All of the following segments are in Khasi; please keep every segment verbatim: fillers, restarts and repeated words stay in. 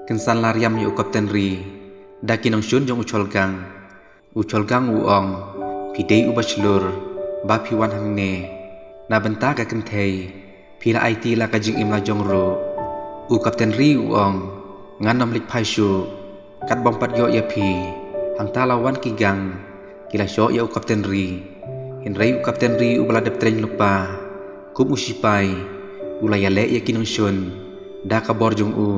Kynsan la riam ïa u Kapten Ri da ki nongshun jong u Cholgang. U Cholgang u ong, phi dei uba shlur ba phi wan hangne. Na bynta ka kynthei, phi la aiti la ka jingim la jong ruh. U Kapten Ri u ong, ngan ym leit phai shuh kat bym pat ïoh ïa phi. Hangta la wan ki gang, ki la shoh ïa u Kapten Ri. Hynrei u Kapten Ri uba la dep treng lypa kum u sipai, u la ïaleh ïa ki nongshun da ka bor jong u.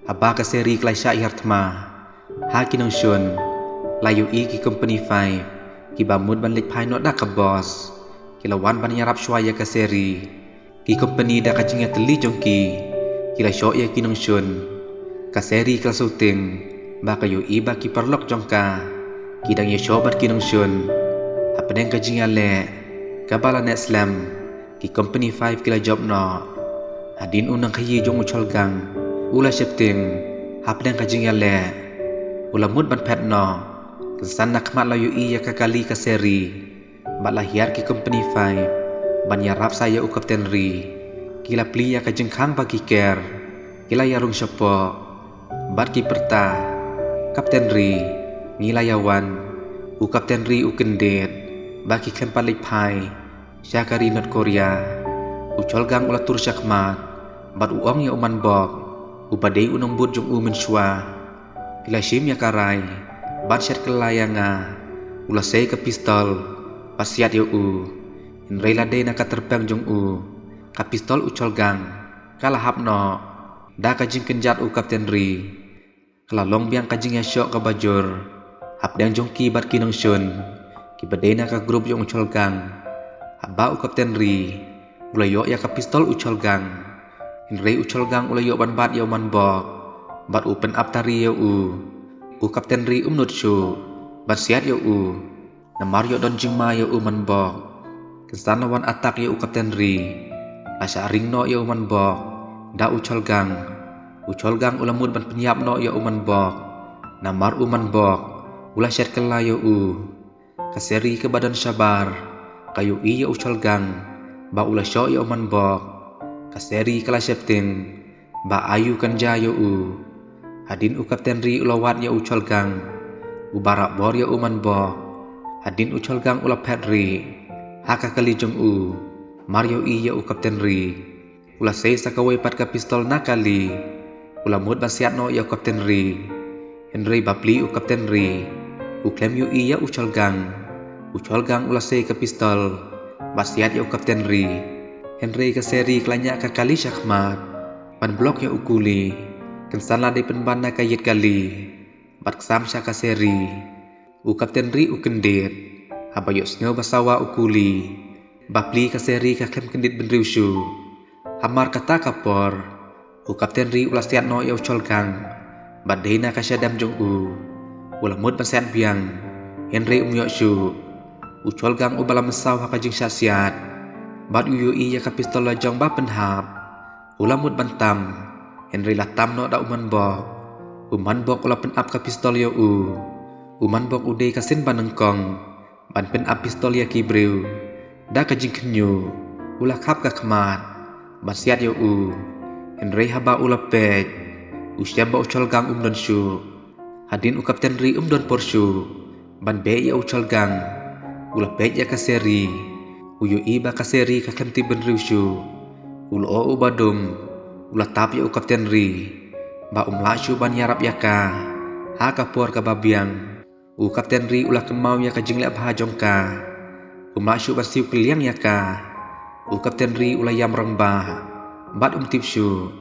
Haba ka Seri ka la shah hiar thma ha ki nongshun, la ïohi ki company five kiba mut ban leit phai noh da ka bos. Ki la wan ban ïarap shuwa ïa ka Seri. Ki company da ka jingïatylli jong ki, ki la shoh ïa ki nongshun. Ka Seri ka la sngewthuh ba ka ïohi ba ki paralok jong ka ki dang ïashoh bad ki nongshun. Hapdeng ka jingïaleh kaba la neh slem, ki company five ki la jop noh. Hadien u nongkhaïi jong u Cholgang u la sheptieng hapdeng ka jingïaleh, u la mut ban phet noh. Kynsan na khmat la ïohi ïa ka kali ka Seri bad la hiar ki company five ban ïarap sa ïa u Kapten Ri. Ki la plie ïa ka jingkhang ba ki ker, ki la ïarung shapoh bad ki pyrta, Kapten Ri, ngi la ïawan. U Kapten Ri u kyndit ba ki khlem pat leit phai sha ka ri North Korea. U Cholgang u la tur shakhmat bad u ong ïa u Manbok, uba dei u nongbud jong u mynshuwa, phi la shim ïa ka rai ban siat kylla ïa nga. U la sei ka pistol bad siat ïa u. Hynrei la dei na ka tyrpeng jong u, ka pistol u Cholgang ka la hap noh. Da ka jingkynjat u Kapten Ri, ka la long biang ka jingïashoh kaba jur hapdeng jong ki bad ki nongshun kiba dei na ka group jong u Cholgang. Haba u Kapten Ri u la ïoh ïa ka pistol u Cholgang, hynrei u Cholgang u la ïoh ban bat ïa u Manbok bad u pynap tari ïa u. U Kapten Ri um nud shuh ban siat ïa u, namar ïoh don jingma ïa u Manbok. Kynsan la wan attack ïa u Kapten Ri, la shah ring noh ïa u Manbok da u Cholgang. U Cholgang u la mut ban pynïap noh ïa u Manbok, namar u Manbok u la siat kylla ïa u. Ka Seri kaba don shabar ka ïohi ïa u Cholgang ba u la shoh ïa u Manbok. Ka Seri ka la sheptieng ba aiu kan jia ïa u. Hadien u Kapten Ri u la wad ïa u Cholgang uba rah bor ïa u Manbok. Hadien u Cholgang u la phet rieh ha ka kali jong u mar ïohi ïa u Kapten Ri. U la sei sa kawei pat ka pistol na kali, u la mut ban siat noh ïa u Kapten Ri. Hynrei bapli u Kapten Ri u khlem ïohi ïa u Cholgang. U Cholgang u la sei ka pistol bad siat ïa u Kapten Ri. Hynrei ka Seri ka la ñiah ka kali shakhmat ban block ïa u kuli. Kynsan la dei pynban na ka ïit kali bad ksam sha ka Seri. U Kapten Ri u kyndit haba ïohsngew ba sawa u kuli. Bapli ka Seri ka khlem kyndit bynriew shuh. Hamar kata ka por, u Kapten Ri u la siat noh ïa u Cholgang bad dei na ka shadem jong u, u la mut ban siat biang. Hynrei um ïoh shuh. U Cholgang uba la mynsaw ha ka jingshah siat bad u ïohi ïa ka pistol la jong ba pynhap, u la mut ban tam, hynrei la tam noh da u Manbok. U Manbok u la pynap ka pistol ïa u. U Manbok u dei ka sien ba nyngkong ban pynap pistol ïa ki briew. Da ka jingkhynñiuh u la khap ka khmat ban siat ïa u. Hynrei haba u la peit, u shem ba u Cholgang um don shuh. Hadien u Kapten Ri um don por shuh ban beh ïa u Cholgang, u la peit ïa ka Seri. U ïohi ba ka Seri ka khlem tip bynriew shuh. U lyoh uba dum u la tap ïa u Kapten Ri ba um lah shuh ban ïarap ïa ka ha ka por kaba biang. U Kapten Ri u la kynmaw ïa ka jingleh bha jong ka. Um lah shuh ban siew kylliang ïa ka. U Kapten Ri u la ïam rangbah bad um tip shuh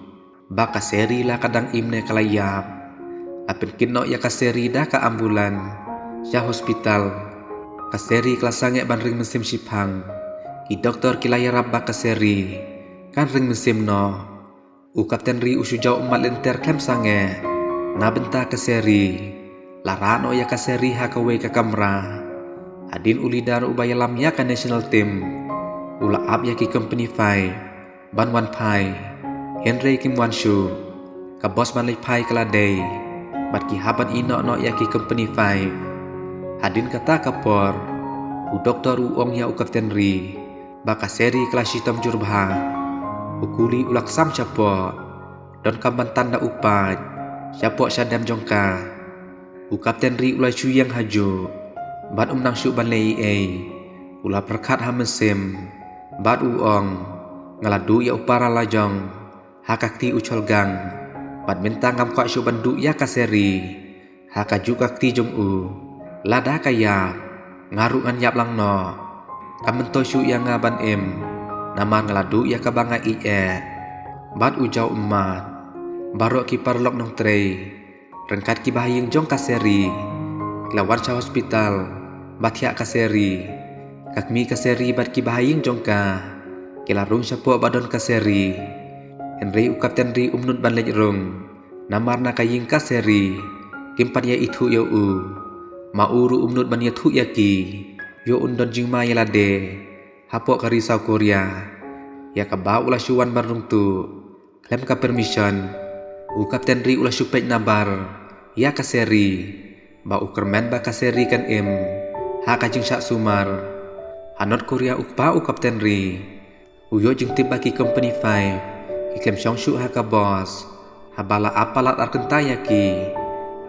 ba ka Seri la ka dang im ne ka la ïap. La pynkit noh ïa ka Seri da ka ambulance sha hospital. Ka Seri ka la sangeh ban ring mynsiem shiphang. Ki doktor ki la ïarap ba ka Seri kan ring mynsiem noh. U Kapten Ri u shu jaw ummat lynter khlem sangeh na bynta ka Seri. La rah noh ïa ka Seri ha kawei ka kamra. Hadien u leader uba ïalam ïa ka national team u la ap ïa ki company five ban wan phai. Hynrei kim wan shuh. Ka bos ban leit phai ka la dei bad ki hap ban ïehnoh noh ïa ki company five. Hadien kata ka por, u doktor u ong ïa u Kapten Ri ba ka Seri ka la shitom jur bha. U kuli u la ksam shapoh. Donkam ban tan da u paid shapoh shadem jong ka. U Kapten Ri u la shu ïeng hajuh bad um nang shuh ban leh ei ei. U la pyrkhat ha mynsiem bad u ong, nga la duh ïa u para la jong ha ka kti u Cholgang, bad mynta ngam kwah shuh ban duh ïa ka Seri ha ka juh ka kti jong u. Lada ka ïap, nga ruh ngan ïap lang noh. Kam myntoi shuh ïa nga ban im, namar nga la duh ïa kaba nga ïeit eh. Bad u jaw ummat. Baroh ki paralok nongtrei, ryngkat ki bahaïing jong ka Seri, ki la wan sha hospital ba thiah ka Seri. Ka kmie ka Seri bad ki bahaïing jong ka ki la rung shapoh ba don ka Seri. Hynrei u Kapten Ri um nud ban leit rung, namar na ka ïing ka Seri kim pat ïa ithuh ïa u. Ma u ruh um nud ban ïathuh ïa ki, ïoh un don jingma ïa lade hapoh ka ri South Korea, ïa kaba u la shu wan ban rung tuh khlem ka permission. U Kapten Ri u la shu peit nabar ïa ka Seri, ba u kyrmen ba ka Seri kan im ha ka jingshah sumar. Ha North Korea u kpa u Kapten Ri u ïoh jingtip ba ki Company Five ki khlem shong shuh ha ka bos haba la ap palat ar kynta ïa ki.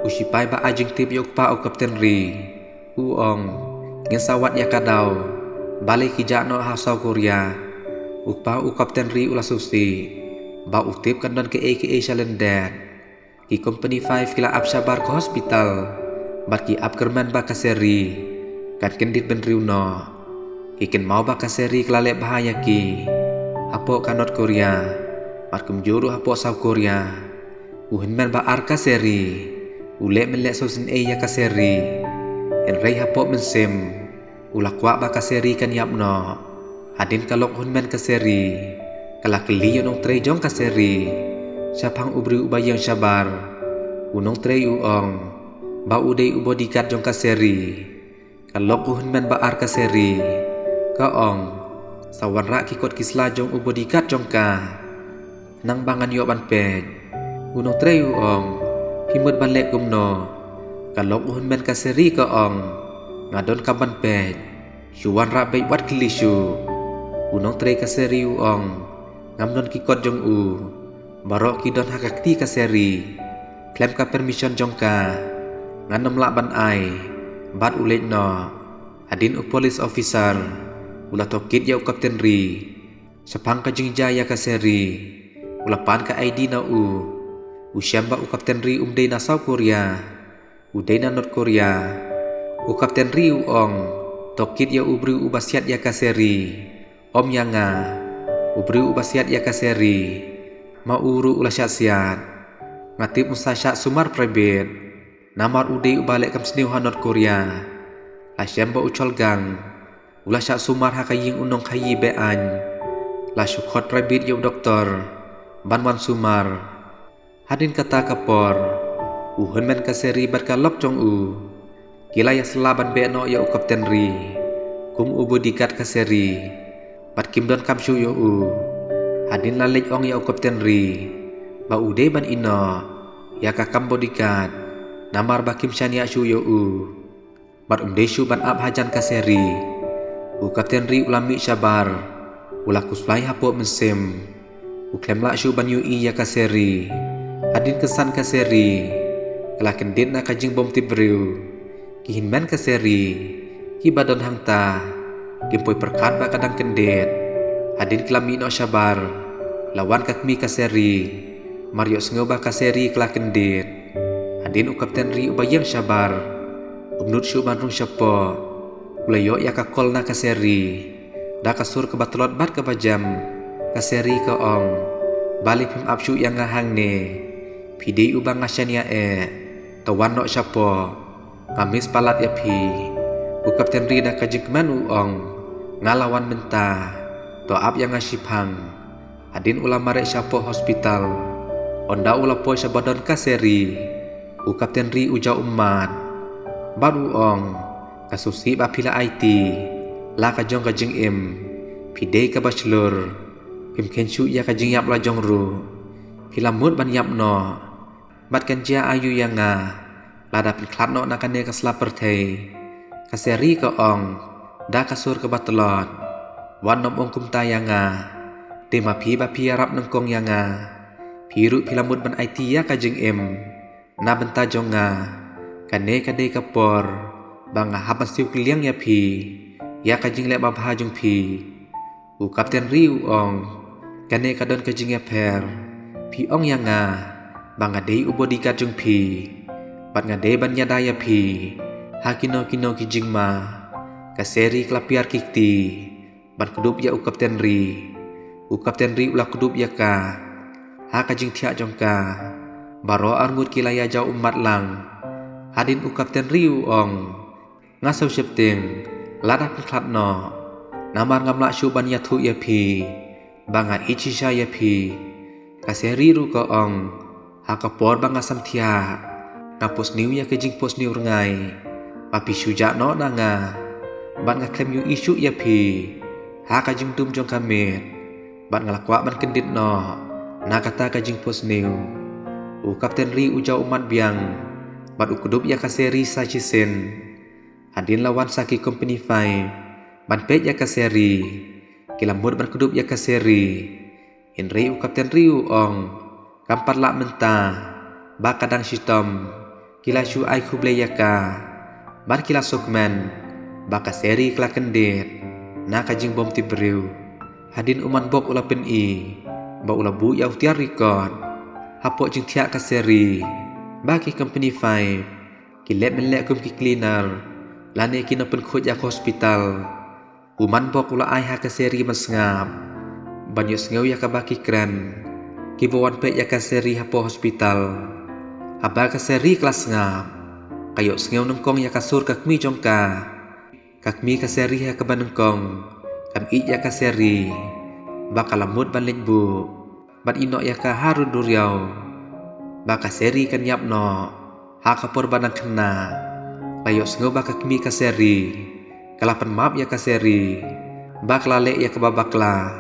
U sipai ba ai jingtip ïa u kpa u Kapten Ri u ong, ngin sa wad ïa ka daw balei ki jah noh ha South Korea. U kpa u Kapten Ri u la sngewsih ba u tip kan don kaei kaei sha lyndet. Ki Company Five ki la ap shabar ka hospital bad ki ap kyrmen ba ka Seri kan kyndit bynriew noh. Ki kynmaw ba ka Seri ka la leh bha ïa ki hapoh ka North Korea bad kumjuh ruh hapoh South Korea. U hynmen ba ar ka Seri u leh mynleh sngewsynei ïa ka Seri. Hynrei hapoh mynsiem u la kwah ba ka Seri kan ïap noh. Hadien ka lok u hynmen ka Seri ka la kylli ïa u nongtrei jong ka Seri shaphang u briew uba ïeng shabar. U nongtrei u ong ba u dei u bodyguard jong ka Seri. Ka lok u hynmen ba ar ka Seri ka ong, sa wanrah ki kot ki sla jong u bodyguard jong ka, nang ba ngan ïoh ban peit. U nongtrei u ong, phi mut ban leh kumno? Ka lok u hynmen ka Seri ka ong, nga donkam ban peit. Shu wanrah beit, wat kylli shuh. U nongtrei ka Seri u ong, ngam don ki kot jong u. Baroh ki don ha ka kti ka Seri khlem ka permission jong ka. Ngan ym lah ban ai. Bad u leit noh. Hadien u police officer u la tohkit ïa u Kapten Ri shaphang ka jingjia ïa ka Seri. U la pan ka I D na u. U shem ba u Kapten Ri um dei na South Korea, u dei na North Korea. U Kapten Ri u ong, tohkit ïa u briew uba siat ïa ka Seri, ym ïa nga. U briew uba siat ïa ka Seri ma u ruh u la shah siat. Nga tip un sa shah sumar private, namar u dei uba leh kam sniew ha North Korea. La shem ba u Cholgang u la shah sumar ha ka ïing u nongkhaïi be-aiñ. La shu khot private ïa u doktor ban wan sumar. Hadien kata ka por u hynmen ka Seri bad ka lok jong u ki la ïasylla ban beh noh ïa u Kapten Ri kum u bodyguard ka Seri. Bad kim donkam shuh ïa u. Hadien la leit ong ïa u Kapten Ri ba u dei ban ïeh noh ïa ka kam bodyguard, namar ba kim shaniah shuh ïa u. Bad um dei shuh ban ap hajan ka Seri. U Kapten Ri u la mih shabar, u la khuslai hapoh mynsiem. U khlem lah shuh ban ïohi ïa ka Seri. Hadien kynsan ka Seri ka la kyndit na ka jingbymtip briew. Ki hynmen ka Seri kiba don hangta kim poi pyrkhat ba ka dang kyndit. Hadien ki la mih noh shabar, la wan ka kmie ka Seri. Mar ïohsngew ba ka Seri ka la kyndit, hadien u Kapten Ri uba ïeng shabar um nud shuh ban rung shapoh. U la ïoh ïa ka call na ka Seri da ka sur kaba tlot bad kaba jem. Ka Seri ka ong, balei phim ap shuh ïa nga hangne? Phi dei uba nga shaniah eh. To wan noh shapoh, nga miss palat ïa phi. U Kapten Ri da ka jingkmen u ong, nga la wan mynta. To ap ïa nga shiphang. Hadien u la mareh shapoh hospital. Ynda u la poi shaba don ka Seri, u Kapten Ri u jaw ummat bad u ong, ka sngewsih ba phi la aiti la ka jong ka jingim. Phi dei kaba shlur, phim kheiñ shuh ïa ka jingïap la jong ruh. Phi la mut ban ïap noh. Bad kan jia aïu ïa nga lada phin khlad noh na kane ka sla pyrthei? Ka Seri ka ong da ka sur kaba tlot, wat nym ong kumta ïa nga. Te ma phi ba phi ïarap nyngkong ïa nga. Phi ruh phi la mut ban aiti ïa ka jingim na bynta jong nga. Kane ka dei ka por ba nga hap ban siew kylliang ïa phi ïa ka jingleh babha jong phi. U Kapten Ri u ong, kane ka don ka jingïapher. Phi ong ïa nga ba nga dei u bodyguard jong phi, bad nga dei ban ïada ïa phi ha kino kino ki jingma. Ka Seri ka la piar ki kti ban kdup ïa u Kapten Ri. U Kapten Ri u la kdup ïa ka ha ka jingthiah jong ka. Baroh arngut ki la ïajaw ummat lang. Hadien u Kapten Ri u ong, nga sngewsheptieng lada pynkhlad noh, namar ngam lah shuh ban ïathuh ïa phi ba nga ïeit shisha ïa phi. Ka Seri ruh ka ong, ha ka por ba nga samthiah, nga phohsniew ïa ka jingphohsniew rngai ba phi shu jah noh na nga, bad nga khlem ïohi shuh ïa phi ha ka jingdum jong ka miet, bad nga la kwah ban kyndit noh na kata ka jingphohsniew. U Kapten Ri u jaw ummat biang bad u kdup ïa ka Seri sa shisien. Hadien la wan sa ki company five ban peit ïa ka Seri. Ki la mut ban kdup ïa ka Seri. Hynrei u Kapten Ri u ong, kam pat lah mynta, ba ka dang shitom. Ki la shu ai khublei ïa ka bad ki la sngewkmen ba ka Seri ka la kyndit na ka jingbym tip briew. Hadien u manbok u la pyni ba u la buh ïa u tiar record hapoh jingthiah ka Seri ba ki company five ki leh mynleh kum ki cleaner lane ki nongpynkhuid ïa ka hospital. U manbok u la ai ha ka Seri ban sngap, ban ïohsngew ïa kaba ki kren kiba wan peit ïa ka Seri hapoh hospital. Haba ka Seri ka la sngap, ka ïohsngew nyngkong ïa ka sur ka kmie jong ka. Ka kmie ka Seri ha kaba nyngkong kam ïeit ïa ka Seri, ba ka la mut ban leit buh bad ïehnoh ïa ka ha rud duriaw ba ka Seri kan ïap noh. Ha ka por ba dang khynnah, ka la ïohsngew ba ka kmie ka Seri ka la pan map ïa ka Seri ba ka la leh ïa kaba bakla,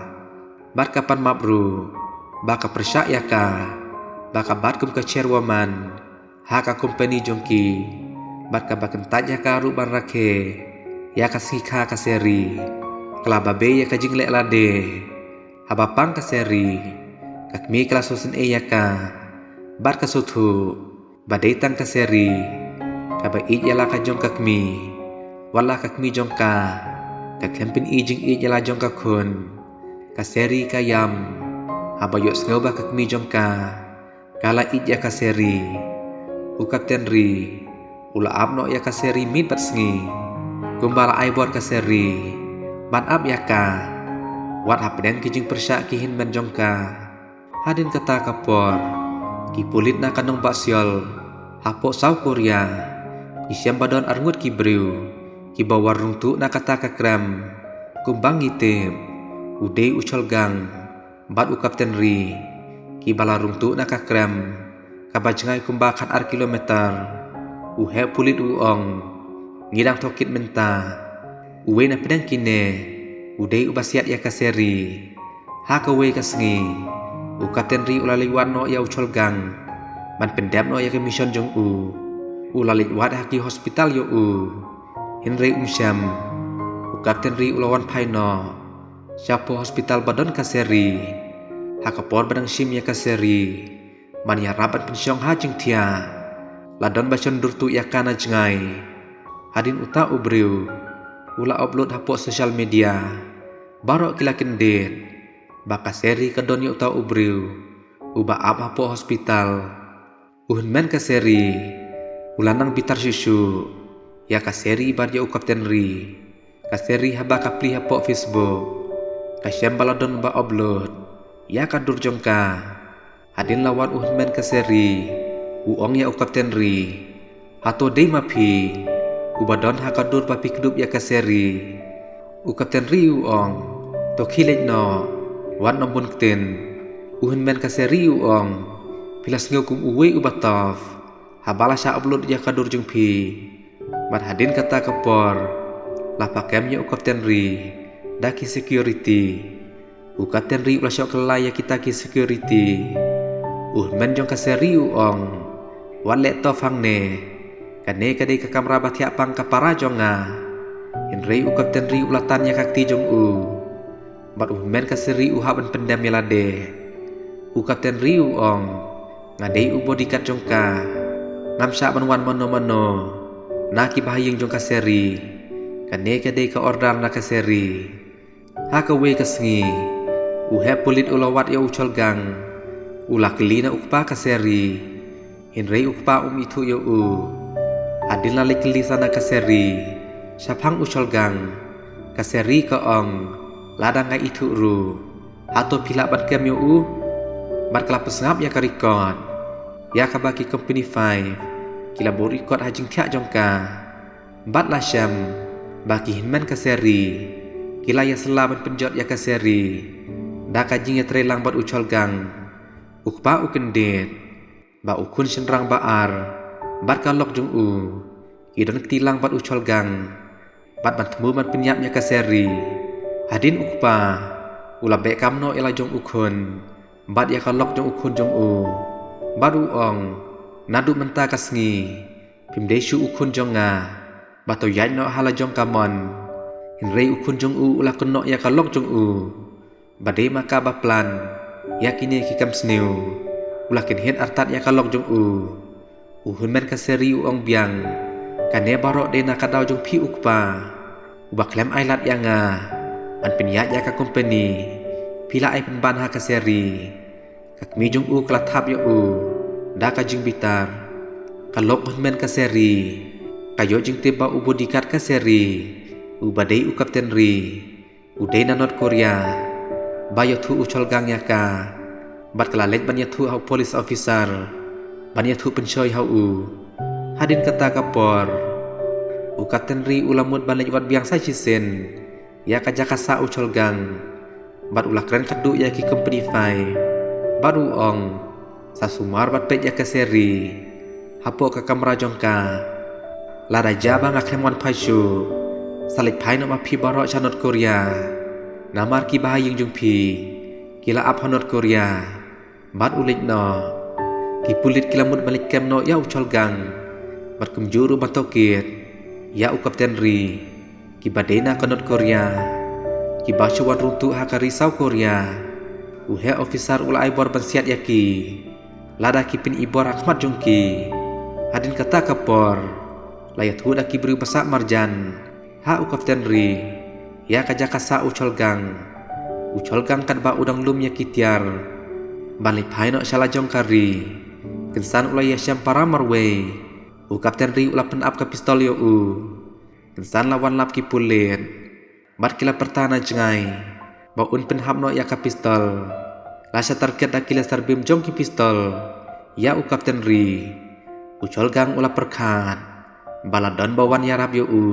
bad ka pan map ruh ba ka pyrshah ïa ka ba ka bat kum ka chairwoman ha ka company jong ki, bad kaba kyntait ïa ka ruh ban rakhe ïa ka sngi kha ka Seri. Ka la babe ïa ka jingleh lade. Haba pang ka Seri, ka kmie ka la sngewsynei ïa ka bad ka sngewthuh ba dei tang ka Seri kaba ïeit ïa la ka jong ka kmie. Wat la ka kmie jong ka ka khlem pyni jingïeit ïa la jong ka khun, ka Seri ka ïam haba ïohsngew ba ka kmie jong ka ka la ïeit ïa ka Seri. U Kapten Ri u la ap noh ïa ka Seri miet bad sngi, kumba la ai bor ka Seri ban ap ïa ka, wat hapdeng ki jingpyrshah ki hynmen jong ka. Hadien kata ka por, ki pulit na ka nongbah siol hapoh South Korea ki shem ba don arngut ki briew kiba wan rung tuh na kata ka krem. Kumba ngi tip, u dei u Cholgang bad u Kapten Ri kiba la rung tuh na ka krem kaba jngai kumba khatar kilometer. U heh pulit u ong, ngi dang thok kit mynta. Uwei na pdeng kine u dei uba siat ïa ka Seri. Ha kawei ka sngi, u Kapten Ri u la leit wad noh ïa u Cholgang ban pyndep noh ïa ka mission jong u. U la leit wad ha ki hospital ïa u, hynrei um shem. U Kapten Ri u la wan phai noh shapoh hospital ba don ka Seri. Ha ka por ba dang shim ïa ka Seri ban ïarap ban pynshong ha jingthiah, la don ba shon dur tuh ïa ka na jngai. Hadien uta u briew u la upload hapoh social media, baroh ki la kyndit ba ka Seri ka don ïa uta u briew uba ap hapoh hospital. U hynmen ka Seri u la nang bitar shuh shuh ïa ka Seri bad ïa u Kapten Ri. Ka Seri haba ka plie hapoh Facebook, ka shem ba la don ba upload ïa ka dur jong ka. Hadien la wan u hynmen ka Seri u ong ïa u Kapten Ri, hato dei ma phi uba don ha ka dur ba phi kdup ïa ka Seri? U Kapten Ri u ong, to khie leit noh, wat nym bun ktien. U hynmen ka Seri u ong, phi la sngew kum uwei uba tough haba la shah upload ïa ka dur jong phi. Bad hadien kata ka por, la pakem ïa u Kapten Ri da ki security. U Kapten Ri u la shoh kylla ïa kita ki security. U hynmen jong ka Seri u ong, wat leh tough hangne. Kane ka dei ka kamra ba thiah pang ka para jong nga. Hynrei u Kapten Ri u la tan ïa ka kti jong u. Bad u hynmen ka Seri u hap ban pyndem ïa lade. U Kapten Ri u ong, nga dei u bodyguard jong ka. Ngam shah ban wan mano mano na ki bahaïing jong ka Seri. Kane ka dei ka order na ka Seri. Ha kawei ka sngi, u heh pulit u la wad ïa u Cholgang. U la kylli na u kpa ka Seri. Hynrei u kpa um ithuh ïa u. Hadien la leit kylli sa na ka Seri shaphang u Cholgang, ka Seri ka ong, lada nga ithuh ruh, hato phi lah ban kem ïa u? Bad ka la pynsngap ïa ka record ïa kaba ki company Five ki la buh record ha jingthiah jong ka. Bad la shem ba ki hynmen ka Seri ki la ïasylla ban pynjot ïa ka Seri da ka jingïatreilang bad u Cholgang. U kpa u kyndit ba u khun shynrang ba ar bad ka lok jong u ki don kti lang bad u Cholgang bad ban thmu ban pynïap ïa ka Seri. Hadien u kpa u la beh kam noh ïa la jong u khun bad ïa ka lok jong u khun jong u, bad u ong, naduh mynta ka sngi phim dei shuh u khun jong nga ba to ïaid noh ha la jong ka mon. Hynrei u khun jong u u la kynnoh ïa ka lok jong u ba dei ma ka ba plan ïa kine ki kam sniew. U la kynhied artat ïa ka lok jong u. U hynmen ka Seri u ong biang, kane baroh dei na ka daw jong phi u kpa uba khlem ai lad ïa nga ban pynïaid ïa ka company. Phi la ai pynban ha ka Seri. Ka kmie jong u ka la thap ïa u da ka jingbitar. Ka lok u hynmen ka Seri ka ïoh jingtip ba u bodyguard ka Seri uba dei u Kapten Ri u dei na North Korea ba ïathuh u Cholgang ïa ka. Bad ka la leit ban ïathuh ha u police officer ban ïathuh pynshoi ha u. Hadien kata ka por u Kapten Ri u la mut ban leit wad biang sa shisien ïa ka jaka sah u Cholgang. Bad u la kren khadduh ïa ki company Five bad u ong, sa sumar bad peit ïa ka Seri hapoh ka kamra jong ka. Lada jia ba nga khlem wan phai shuh, sa leit phai noh ma phi baroh sha North Korea. Namar ki bahaïing jong phi ki la ap ha North Korea. Bad u leit noh. Ki pulit ki la mut ban leit kem noh ïa u Cholgang bad kumjuh ruh ban tohkit ïa u Kapten Ri. Kiba dei na ka North Korea kiba shu wan rung tuh ha ka ri South Korea. U heh officer u la ai bor ban siat ïa ki lada ki pyn-i bor ha khmat jong ki. Hadien kata ka por la ïathuh da ki briew ba sah marjan ha u Kapten Ri ïa ka jaka sah u Cholgang. U Cholgang katba u dang lum ïa ki tiar ban leit phai noh sha la jong ka ri, kynsan u la ïashem para marwei. U Kapten Ri u la pynap ka pistol ïa u. Kynsan la wan lap ki pulit bad ki la pyrta na jngai ba un pynhap noh ïa ka pistol. La sha target da ki laser beam jong ki pistol ïa u Kapten Ri. U Cholgang u la pyrkhat ba la don ba wan ïarap ïa u.